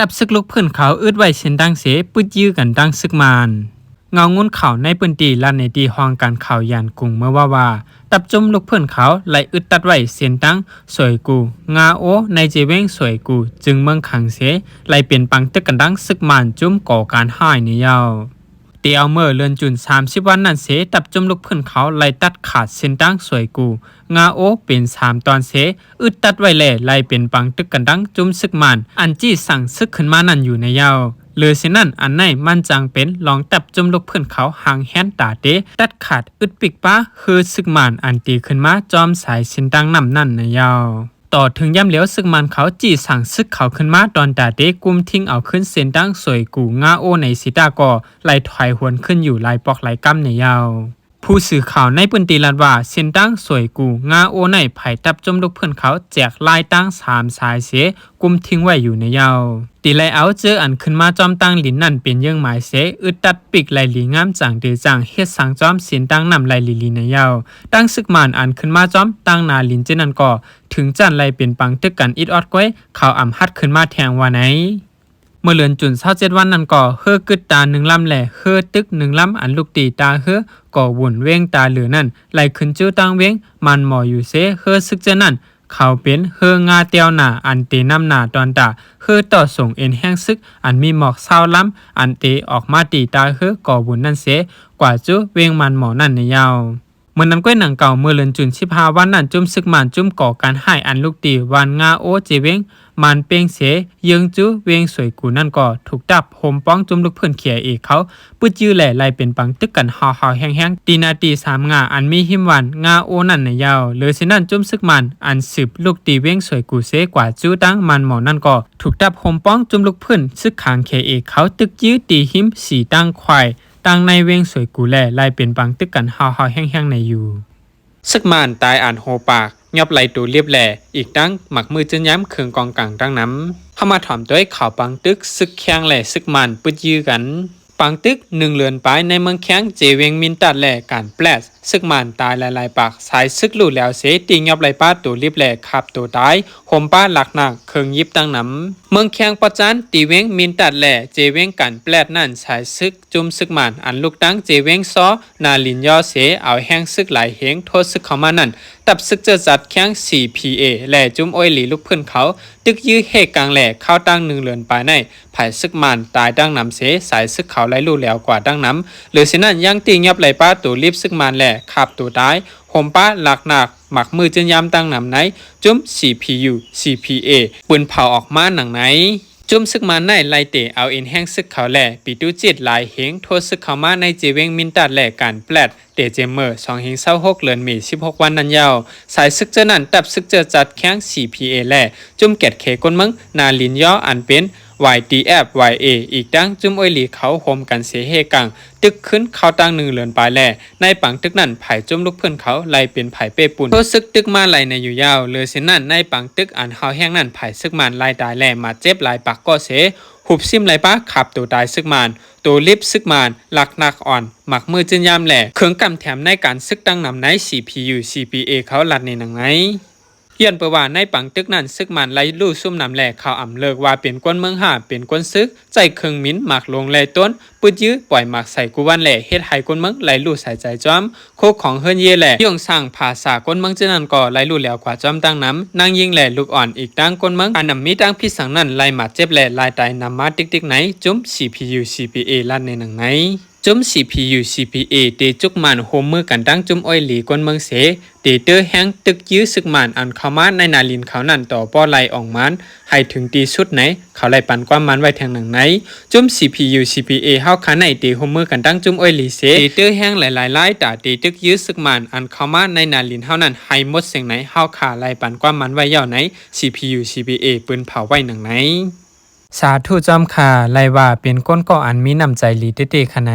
ທັບຊຶກລຸກຟື້ນເຂົາອຶດໄວ້ເສັ້ນທາງເສ ປຶດຢື້ກັນທັງຊຶກມ່ານ. ເງົາງຸນຂ່າວໃນພື້ນທີ່ລາດໃນທີ່ຫ້ອງການຂ່າວຢານກຸງເມື່ອວ່າວ່າ ທັບຈຸ້ມລຸກຟື້ນເຂົາໄລ່ອຶດຕັດໄວ້ເສັ້ນທາງສວຍກູ ງາໂອ ໃນເຈເວັງສວຍກູ ຈຶ່ງເມືອງຄັງເສ ໄລ່ເປັນປາງຕຶກກັນທັງຊຶກມ່ານຈຸ້ມກໍ່ການຮ້າຍໃນຍາວ. ແຕ່ເອົາເມື່ອເດືອນຈຸນ ສາມສິບວັນນັ້ນເສ ທັບຈຸ້ມລຸກຟື້ນເຂົາໄລ່ຕັດຂາດເສັ້ນທາງສວຍກູ ງາໂອ ເປັນສາມຕອນເສ ອຶດຕັດໄວ້ແລະ ໄລ່ເປັນປາງຕຶກກັນທັງຈຸ້ມຊຶກມ່ານ ອັນຈີ້ສ້າງຊຶກຂຶ້ນມານັ້ນຢູ່ໃນຍາວ. ເຫຼືອເຊັ່ນນັ້ນ ອັນໃນມັນຈັ່ງເປັນລອງທັບຈຸ້ມລຸກຟື້ນເຂົາຫາງແຮນຕາເຕ ຕັດຂາດອຶດປິກປາເຮືອຊຶກມ່ານ ອັນຕີຂຶ້ນມາຈອມສາຍເສັ້ນທາງນ້ຳນັ້ນໃນຍາວ. ຕໍ່ເຖິງຍາມຫຼຽວ ຊຶກມ່ານເຂົາຈີ້ສ້າງຊຶກເຂົາຂຶ້ນມາ ຕອນຕາເຕກຸມທິງເອົາຄືນເສັ້ນທາງສວຍກູ ງາໂອ ໃນສີຕາກໍໄລ່ຖອຍຫວນຂຶ້ນຢູ່ຫຼາຍປອກຫຼາຍກຳໃນຍາວ. ຜູ້ສື່ຂ່າວໃນພື້ນທີ່ລາດວ່າ ເສັ້ນທາງສວຍກູ ງາໂອ ໃນ ຝ່າຍທັບຈຸ້ມລຸກຟື້ນເຂົາແຈກລາຍທາງສາມສາຍເສ ກຸມທິງໄວ້ຢູ່ໃນຍາວ. ທີ່ໄລ່ເອົາເຈີອັນຂຶ້ນມາຈອມຕາງລິນນັ້ນເປັນເຍື່ອງໝາຍເສ ອຶດຕັດປີກໄລ່ຫຼີງາມຈັ່ງເດຈັ່ງ ເຮັດສ້າງຈອມເສັ້ນທາງນ້ຳໄລ່ຫຼີໆໃນຍາວ. ທັງຊຶກມ່ານອັນຂຶ້ນມາຈອມຕາງໜ້າລິນເຈ້ນນັ້ນກໍ ເຖິງຊັ້ນໄລ່ເປັນປາງຕຶກກັນອິດອອດກ້ວຍ ເຂົາອຳຫັດຂຶ້ນມາແທງວ່າໃນ. ເມື່ອເດືອນຈຸນ ຊາວເຈັດວັນນັ້ນກໍ ເຮືອກຶດຕາໜຶ່ງລຳ ແລະ ເຮືອຕຶກໜຶ່ງລຳ ອັນລຸກຕີຕາເຮືອ ກໍວຸນເວງຕາເຫຼືອນັ້ນ ໄລ່ຂຶ້ນຈູຕາງເວງມານໝໍຢູ່ເຊ ເຮືອຊຶກເຈົ້ານັ້ນ ເຂົາເປັນເຮືອງາແຕ່ວໜ້າ ອັນເຕນຳໜ້າຕອນຕາ ເຮືອຕໍ່ສົ່ງເອັນແຮງຊຶກ ອັນມີໝອກຊາວລຳ ອັນເຕອອກມາຕີຕາເຮືອກໍວຸນນັ້ນເຊ ກວ່າຈູເວງມານໝໍນັ້ນໃນຍາວ. ເມື່ອນັ້ນກ້ວຍໜັງເກົ່າ ເມື່ອເດືອນຈຸນ ສິບຫ້າວັນນັ້ນ ຈຸ້ມຊຶກມ່ານ ຈຸ້ມກໍ່ການຮ້າຍ ອັນລຸກຕີວານງາໂອ ເຈເວັງມານເປັງເຊ ເຢື້ອງຈູເວງສວຍກູນັ້ນກໍ ຖືກທັບໂຮມປ້ອງຈຸ້ມລຸກຟື້ນເຄເອເຂົາ ປຶດຢື້ແລະໄລ່ເປັນປາງຕຶກກັນຫ້າວໆແຮງໆ ທີ່ໜ້າທີ່ສາມງາ ອັນມີຮິມວານງາໂອນັ້ນໃນຍາວ. ເຫຼືອເຊັ່ນນັ້ນ ຈຸ້ມຊຶກມ່ານ ອັນສືບລຸກຕີເວງສວຍກູເຊ ກວ່າຈູຕາງມານໝໍນັ້ນກໍ ຖືກທັບໂຮມປ້ອງຈຸ້ມລຸກຟື້ນຊຶກຂາງເຄເອເຂົາ ຕຶກຢື້ຕີຮິມສີຕາງຄວາຍ ຕາງໃນເວງສວຍກູ ແລະ ໄລ່ເປັນປາງຕຶກກັນຫ້າວໆແຮງໆໃນຢູ່. ຊຶກມ່ານຕາຍອັນໂຫປາກ ຍອບໄລ່ໂຕລິບ ແລະ ອີກທັງໝາກມືຈືນຍາມເຄື່ອງກອງກາງຕາງນຳ. ເຮົາມາຖອມໂຕຍຂ່າວປາງຕຶກ ຊຶກແຂງ ແລະ ຊຶກມ່ານປຶດຢື້ກັນ. ປາງຕຶກໜຶ່ງເດືອນປາຍໃນເມືອງແຂງ ເຈເວັງມິນຕັດ ແລະ ການແປດ ຊຶກມ່ານຕາຍຫຼາຍໆປາກ ສາຍຊຶກຮູ້ແລ້ວເສ ຕີຍອບໄລ່ປາໂຕລິບ ແລະ ຄາບໂຕຕາຍ ໂຮມປາຫຼັກໜັກເຄື່ອງຢິບຕາງນຳ. ເມືອງແຂງປອດຈານ ຕີເວັງມິນຕັດ ແລະ ເຈເວັງການແປດນັ້ນ ສາຍຊຶກ ຈຸ້ມຊຶກມ່ານ ອັນລຸກຕາງເຈເວັງຊໍ ນາລິນຍໍເສ ເອົາແຮງຊຶກຫຼາຍເຮງໂທດຊຶກເຂົ້າມານັ້ນ ທັບຊຶກເຈີຈັດແຂງ ຊີພີເອ ແລະ ຈຸ້ມໂອຍຫຼີລຸກຟື້ນເຂົາ ຕຶກຢື້ເຮກາງ ແລະ ຄາວຕາງໜຶ່ງເດືອນປາຍໃນ ຝ່າຍຊຶກມ່ານຕາຍຕາງນຳເສ ສາຍຊຶກເຂົາໄລ່ຮູ້ແລ້ວກວ່າຕາງນຳ. ເຫຼືອເຊັ່ນນັ້ນ ຍັງຕີຍອບໄລ່ປາໂຕລິບຊຶກມ່ານ ແລະ ຄາບໂຕຕາຍ ໂຮມປາຫຼັກໜັກໝາກມືຈືນຍາມຕາງນຳໃນ ຈຸ້ມ ຊີພີຢູ ຊີພີເອ ປືນເຜົາອອກມາໜັງໃນ. ຈຸ້ມຊຶກມ່ານໃນໄລ່ເຕະເອົາເອັນແຮງຊຶກເຂົາ ແລະ ປີຕູຈິດຫຼາຍເຮງໂທດຊຶກເຂົ້າມາໃນເຈເວັງມິນຕັດ ແລະ ການແປດ ເຕະເຈມເມີ ສອງເຮງຊາວຫົກເດືອນເມ ສິບຫົກວັນນັ້ນຍາວ. ສາຍຊຶກເຈົ້ານັ້ນ ທັບຊຶກເຈີຈັດແຂງ ຊີພີເອ ແລະ ຈຸ້ມແກດເຂກົນເມືອງ ນາລິນຍໍ ອັນເປັນ ວາຍທີເອັຟ ວາຍເອ ອີກທັງຈຸ້ມໂອຍຫຼີເຂົາໂຮມກັນເສເຮກາງ ຕຶກຄືນຄາວຕາງໜຶ່ງເດືອນປາຍ ແລະ ໃນປາງຕຶກນັ້ນ ຝ່າຍຈຸ້ມລຸກຟື້ນເຂົາໄລ່ເປັນຝ່າຍເປ້ປຸ້ນ ໂທດຊຶກຕຶກມາໄລ່ໃນຢູ່ຍາວ. ເຫຼືອເຊັ່ນນັ້ນ ໃນປາງຕຶກອັນຫ້າວແຮງນັ້ນ ຝ່າຍຊຶກມ່ານໄລ່ຕາຍ ແລະ ບາດເຈັບຫຼາຍປາກກໍເສ ຮູບຊິມໄລ່ປາຄາບໂຕຕາຍຊຶກມ່ານ ໂຕລິບຊຶກມ່ານ ຫຼັກໜັກອ່ອນ ໝາກມືຈືນຍາມ ແລະ ເຄື່ອງກຳແຖມໃນການຊຶກຕາງນຳໃນ ຊີພີຢູ ຊີພີເອ ເຂົາລັດໃນໜັງໃນ. ຍ້ອນເພາະວ່າໃນປາງຕຶກນັ້ນ ຊຶກມ່ານໄລ່ຮູ້ຊຸມນຳ ແລະ ເຂົາອຳເລີກວ່າເປັນກວນເມືອງຫ້າ ເປັນກວນຊຶກ ໃຊ້ເຄື່ອງໝິ່ນ ໝາກໂລງ ແລະ ຕົ້ນ ປືດຢື້ ປ່ອຍໝາກໃສ່ກູວັນ ແລະ ເຮັດໃຫ້ຄົນເມືອງໄລ່ຮູ້ໃສ່ໃຈຈອມ ໂຄຂອງເຮືອນເຢ ແລະ ໂຍງສ້າງພາສາຄົນເມືອງເຊັ່ນນັ້ນກໍໄລ່ຮູ້ແລ້ວກວ່າຈອມຕາງນຳ ນາງຍິງ ແລະ ລູກອ່ອນ ອີກທັງຄົນເມືອງ ອັນນຳມີທັງພິດສັງນັ້ນ ໄລ່ບາດເຈັບ ແລະ ລາຍຕາຍນຳມາຕິກໆໃນ ຈຸ້ມ ຊີພີຢູ ຊີພີເອ ລັດໃນໜັງໃນ. ຈຸ້ມ ຊີພີຢູ ຊີພີເອ ເຕຈຸກມ່ານຮ່ວມມືກັນທັງຈຸ້ມໂອຍຫຼີຄົນເມືອງເສ ເຕເຕີແຮງຕຶກຢື້ຊຶກມ່ານອັນເຂົ້າມາໃນນາລິນເຂົານັ້ນ ຕໍ່ບໍ່ໄລ່ອອກມານ ໃຫ້ເຖິງທີ່ສຸດໃນ ເຂົາໄດ້ປັນຄວາມໝັ້ນໄວ້ແທງໜັງໃນ. ຈຸ້ມ ຊີພີຢູ ຊີພີເອ ເຮົາຂ້າໃນ ທີ່ຮ່ວມມືກັນທັງຈຸ້ມໂອຍຫຼີເສ ທີ່ເຕີແຮງຫຼາຍໆລາຍ ຕາທີ່ຕຶກຢື້ຊຶກມ່ານ ອັນເຂົ້າມາໃນນາລິນເຮົານັ້ນ ໃຫ້ໝົດເສັງໃນ ເຮົາຂ້າໄດ້ປັນຄວາມໝັ້ນໄວ້ແລ້ວໃນ ຊີພີຢູ ຊີພີເອ ປືນເຜົາໄວ້ໜັງໃນ. ສາທຸຈອມຂ້າ ໄລ່ວ່າເປັນຄົນກໍອັນມີນ້ຳໃຈຫຼີເຕໆຂະໃນ.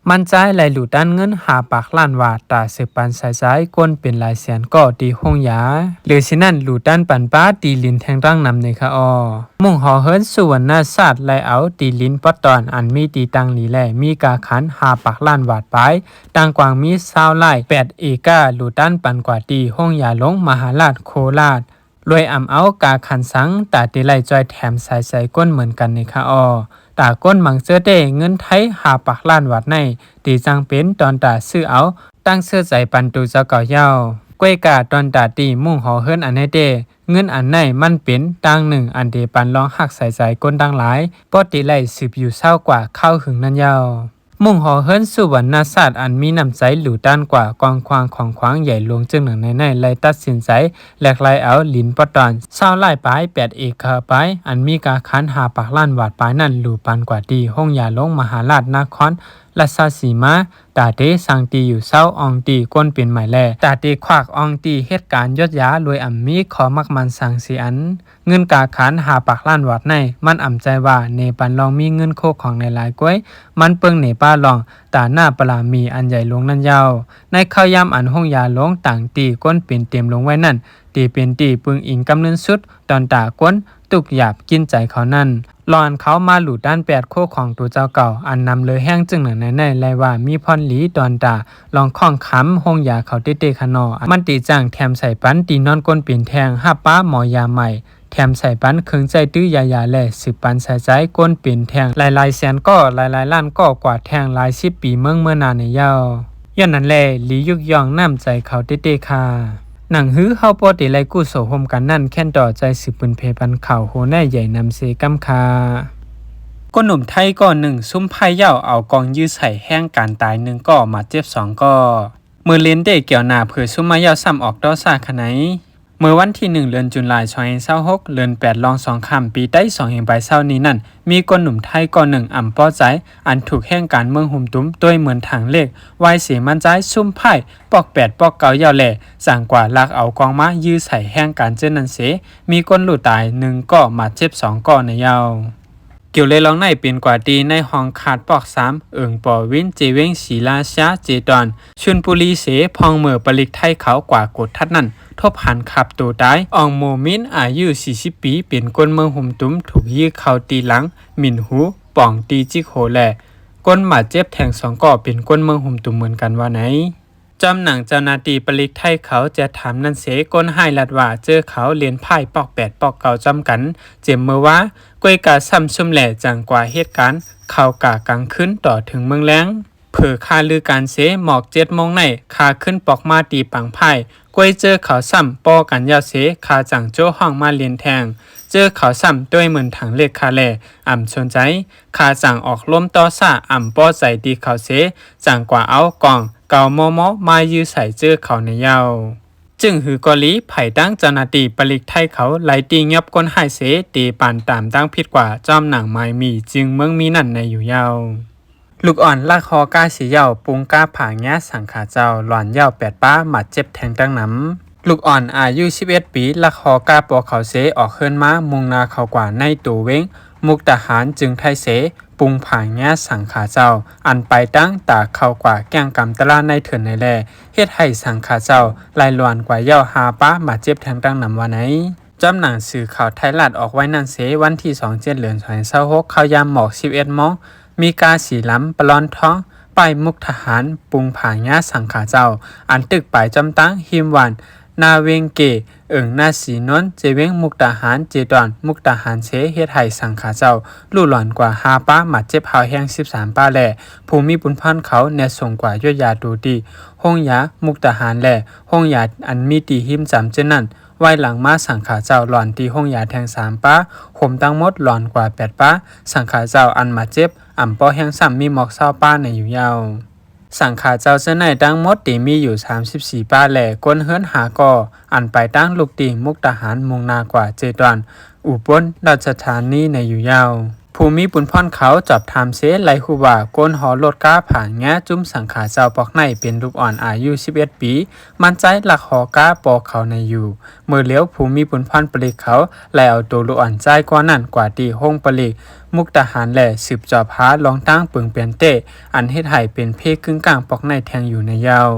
ມັນຈາຍໄລ່ລູກຕັນເງິນຫ້າປາກລ້ານວາດ ຕາສືບປັນສາຍສາຍ ຄົນເປັນຫຼາຍແສນກໍທີ່ໂຮງຢາ. ຫຼືຊິນັ້ນ ລູກຕັນປັນປາທີ່ດິນແທງຕັ້ງນຳເນຄະອໍ. ມຸງຫໍເຮືອນສຸວັນນະຊາດ ໄລ່ເອົາທີ່ດິນປອດຕອນ ອັນມີທີ່ຕັ້ງດີ ແລະ ມີກາຂັນຫ້າປາກລ້ານວາດປາຍ, ຕ່າງກວ້າງມີຊາວໄຮ່ ແປດເອກາ ລູກຕັນປັນກວ່າທີ່ໂຮງຢາຫຼວງມະຫາລາດໂຄລາດ. ລວຍອຳເອົາກາຂັນສັງ ຕາເຕໄລ່ຈ່ອຍແຖມສາຍໃຈກົ້ນເໝືອນກັນນີ້ຄະອໍ. ຕາກົ້ນມັງເຈີເຕ້ ເງິນໄທຫ້າປາກລ້ານບາດໃນ ຕີຈັ່ງເປັນຕອນຕາຊື້ເອົາ ຕັ້ງເຊື່ອໃຈປັນຕູເຈົ້າເກົ່າເຍົາ. ກ້ວຍກາຕອນຕາຕີມຸ້ງຫໍເຮືອນອັນໃນເຕ້ ເງິນອັນໃນມັນເປັນຕ່າງໜຶ່ງ ອັນເດປັນລອງຮັກສາຍໃຈກົ້ນທັງຫຼາຍ ບໍ່ຕິໄລສືບຢູ່ເຊົາກວ່າຄາວຫຶງນັ້ນເຍົາ. ມຸ້ງຫໍເຮືອນສຸວັນນະຊາດ ອັນມີນ້ຳໃຈຫຼູຕານກວ່າ ກວ້າງຂວາງຂອງຂວາງໃຫຍ່ຫຼວງ ຈຶ່ງໜັງໃນໃນ ໄດ້ຕັດສິນໃຈແຫຼກໄລ່ເອົາດິນປະຕອນຊາວໄຮ່ປາຍ ແປດເອກາປາຍ ອັນມີກາຂັນຫ້າປາກລ້ານບາດປາຍນັ້ນ ຫຼູປັນກວ່າທີ່ໂຮງຢາຫຼວງມະຫາລາດນະຄອນ ລາຊະສີມາ ຕາເຕສ້າງທີ່ຢູ່ເຊົາ ອ່ອງຕີກົ້ນເປັນໃໝ່ແລະ ຕາເຕຄວັກອ່ອງຕີເຮັດການຢົດຢາ ລວຍອຳມີຂໍ້ໝັກໝັ້ນສັງສີອັນ. ເງິນກາຂັນຫ້າປາກລ້ານບາດໃນ ມັນອຳໃຈວ່າເນປັນລອງມີເງິນໂຄຂອງໃນຫຼາຍກ້ວຍ ມັນເປິງເນປາລອງຕາໜ້າປາລະມີອັນໃຫຍ່ຫຼວງນັ້ນເຍົາ. ໃນຄາວຍາມອັນໂຮງຢາຫຼວງຕັ້ງທີ່ກົ້ນເປັນເຕັມລົງໄວ້ນັ້ນ ທີ່ເປັນທີ່ເປິງອີງກຳເນີນສຸດ ຕອນຕາກົ້ນທຸກຢາກກິນໃຈເຂົານັ້ນ ລອນເຂົາມາຫຼູຕານແປດໂຄຂອງໂຕເຈົ້າເກົ່າ ອັນນຳເລີແຮງ ຈຶ່ງໜັງໃນໃນ ໄລ່ວ່າມີພອນຫຼີ ຕອນຕາລອງຂ້ອງຄຳໂຮງຢາເຂົາເຕ້ໆຂະໜໍ່ ມັນຕິຈ້າງແຖມໃສ່ປັນທີ່ນອນກົ້ນເປັນແທ່ງ ຮັບປາໝໍຢາໃໝ່ ແຖມໃສ່ປັນເຄື່ອງໃຊ້ຕື້ຢາຢາ ແລະ ສືບປັນສາຍໃຈກົ້ນເປັນແທ່ງ ຫຼາຍໆແສນກໍ ຫຼາຍໆລ້ານກໍ ກວ່າແທ່ງຫຼາຍສິບປີເມືອງເມືອໜ້າໃນເຍົາ. ຍ້ອນນັ້ນແລ ຫຼີຍຸກຍ້ອງນ້ຳໃຈເຂົາເຕ້ໆຄ່າ. ໜັງຫືເຮົາບໍ່ໄດ້ໄລ່ກູ້ໂສໂຮມກັນນັ້ນ ແຄ້ນຕໍ່ໃຈສືບປືນເພປັນຂ່າວໂຫໃນໃຫຍ່ນຳເຊກຳຄ່າ. ກົ້ນໜຸ່ມໄທກໍໜຶ່ງ ຊຸມໄພ້ເຍົາເອົາກອງຢື້ໃສ່ແຮງການຕາຍໜຶ່ງກໍ ບາດເຈັບສອງກໍ. ເມີເລນເດກ່ຽວໜ້າເຜີຍຊຸມມາເຍົາຊ້ຳອອກຕໍ່ຊາຂະໄນ. ເມື່ອວັນທີໜຶ່ງ ເດືອນຈຸລາຍ ສອງພັນຊາວຫົກ ເລີນແປດ ລອງສອງຄ່ຳ ປີໄຕ ສອງພັນຊາວ ນີ້ນັ້ນ ມີກົ້ນໜຸ່ມໄທກ້ອນໜຶ່ງອຳບໍ່ໃຈ ອັນຖືກແຮງການເມືອງຮຸມຕຸມ ໂດຍເໝືອນຖັງເລກ ວາຍເສມັນຈາຍ ຊຸມພາຍ ປອກແປດ ປອກເກົ້າ ເຍົາແລ ຈັ່ງກວ່າລັກເອົາກອງມາຢື້ໃສ່ແຮງການເຈີນັ້ນເສ ມີກົ້ນລູກຕາຍໜຶ່ງກໍ ບາດເຈັບສອງກໍໃນເຍົາ. ກ່ຽວເລີຍລອງໃນເປັນກວ່າຕີໃນຫ້ອງຄາດປອກສາມ ເອີງປໍວິນ ເຈເວັງ ສີລາຊາ ເຈຕອນ ຊຸນບູລີເສ ພອງເມີປະລິກໄທເຂົາກວ່າກົດທັດນັ້ນ ທົບຫັນຂັບໂຕຕາຍ ອອງໂມມິນ ອາຍຸສີ່ສິບປີ ເປັນກົ້ນເມືອງຮຸມຕຸມ ຖືກຢື້ເຂົ້າຕີຫຼັງ ໝິ່ນຫູ ປອງຕີຈິກໂຫ ແລະ ກົ້ນບາດເຈັບແທ່ງສອງກໍ ເປັນກົ້ນເມືອງຮຸມຕຸມເໝືອນກັນວ່າໃນ. ຈອມໜັງເຈົ້າໜ້າທີ່ປະລິກໄທເຂົາແຈຖາມນັ້ນເສ ຄົນຮ້າຍລັດວ່າເຈີເຂົາເລນພາຍປອກແປດປອກເກົ້າຈ້ອມກັນ ເຈັມເມີວ່າ ກ້ວຍກາຊ້ຳຊຸມແລ ຈັ່ງກວ່າເຮັດການເຂົ້າກາກາງຄືນຕໍ່ເຖິງເມືອງແລງ. ເຜີຄາລືການເສ ໝອກເຈັດໂມງໃນ ຄາຂຶ້ນປອກມາຕີປາງພາຍ ກ້ວຍເຈີເຂົາຊ້ຳປໍກັນເຍົາເສ ຄາຈັ່ງໂຈະຮ້ອງມາເລນແທ່ງ ເຈີເຂົາຊ້ຳໂດຍເໝືອນຖັງເລກຄາແລ ອຳສົນໃຈ ຄາຈັ່ງອອກລົມຕໍ່ຊາ ອຳບໍ່ໃຈຕີເຂົາເສ ຈັ່ງກວ່າເອົາກອງ ເກົ້າ ມມ ມາຢື້ໃສ່ເຈີເຂົາໃນເຍົາ. ຈຶ່ງຫືກໍລີ ພາຍຫຼັງເຈົ້າໜ້າທີ່ປະລິກໄທເຂົາໄລ່ຕີຫຍັບຄົນຮ້າຍເສ ຕີປານຕາມທາງຜິດກວ່າ ຈອມໜັງໝາຍມີ ຈຶ່ງເມືອງມີນັ້ນໃນຢູ່ເຍົາ. ລູກອ່ອນລັກຫໍ່ກາສີເຍົາ ປຸງກາຜາງຍາສັງຂາເຈົ້າ ຫຼອນເຍົາແປດປາ ບາດເຈັບແທ່ງຕັ້ງນຳ. ລູກອ່ອນອາຍຸສິບເອັດປີ ລັກຫໍ່ກາປໍເຂົາເສ ອອກເຮືອນມາ ມຸ່ງໜ້າເຂົ້າກວ່າໃນໂຕເວັງ ມຸກດາຫານ ຈຶ່ງໄທເສ ປຸງຜາງຍາສັງຂາເຈົ້າ ອັນໄປຕັ້ງຕາເຂົ້າກວ່າແກ້ງກຳຕະຫຼາດໃນເທື່ອນໃນແລ ເຮັດໃຫ້ສັງຂາເຈົ້າໄຫຼຫຼວນກວ່າເຍົາຫ້າປາ ບາດເຈັບແທ່ງຕັ້ງນຳວ່າໃນ. ຈອມໜັງສືຂ່າວໄທລັດອອກໄວ້ນັ້ນເສ ວັນທີຊາວເຈັດ ເດືອນ ສອງພັນຊາວຫົກ ເຂົ້າຍາມໝອກສິບເອັດໂມງ ມີກາສີລຳປະລອນທອງ ປ້າຍມຸກທະຫານ ປຸງຜາງຍາສັງຂາເຈົ້າ ອັນຕຶກປາຍຈອມຕັ້ງ ຮິມບ້ານນາເວັງເກ ເອີງນາສີນົນ ເຈເວັງມຸກດາຫານ ເຈດອນ ມຸກດາຫານເສ ເຮັດໃຫ້ສັງຂາເຈົ້າ ລຸຫຼອນກວ່າຫ້າປາ ບາດເຈັບຮ້າວແຮງສິບສາມປາ ແລະ ຜູ້ມີບຸນພອນເຂົາແນະສົ່ງກວ່າຢົດຢາໂຕທີ່ໂຮງຢາມຸກດາຫານ ແລະ ໂຮງຢາອັນມີທີ່ຮິມຈຳເຊັ່ນນັ້ນ ວາຍຫຼັງມາສັງຂາເຈົ້າຫຼອນທີ່ໂຮງຢາແທ່ງສາມປາ ໂຮມທັງໝົດຫຼອນກວ່າແປດປາ ສັງຂາເຈົ້າອັນບາດເຈັບ ອຳບໍ່ແຮງຊ້ຳມີໝອກຊາວປາໃນຢູ່ເຍົາ. ສັງຂາເຈົ້າເທື່ອໃນທັງໝົດທີ່ມີຢູ່ສາມສິບສີ່ປາ ແລະ ຄົນເຮືອນຫ້າກໍ ອັນໄປທາງລູກຕີມຸກດາຫານ ມຸ່ງໜ້າກວ່າເຈດອນ ອຸບົນລາຊະທານີໃນຢູ່ເຍົາ. ຜູ້ມີບຸນພອນເຂົາສອບຖາມເສ ໄລ່ຮູ້ວ່າຄົນຫໍ່ລົດກາຜາງຍາຈຸ້ມສັງຂາເຈົ້າປອກໃນເປັນລູກອ່ອນອາຍຸສິບເອັດປີ ມັນໃຈລັກຫໍ່ກາປໍເຂົາໃນຢູ່. ເມື່ອຫຼຽວຜູ້ມີບຸນພອນປະລິກເຂົາໄລ່ເອົາໂຕລູກອ່ອນຊາຍກ່ອນນັ້ນກວ່າທີ່ໂຮງປະລິກມຸກດາຫານ ແລະ ສືບສອບຫາລອງທາງເປິງປ່ຽນເຕ້ ອັນເຮັດໃຫ້ເປັນເພກຶງກາງປອກໃນແທ່ງຢູ່ໃນເຍົາ.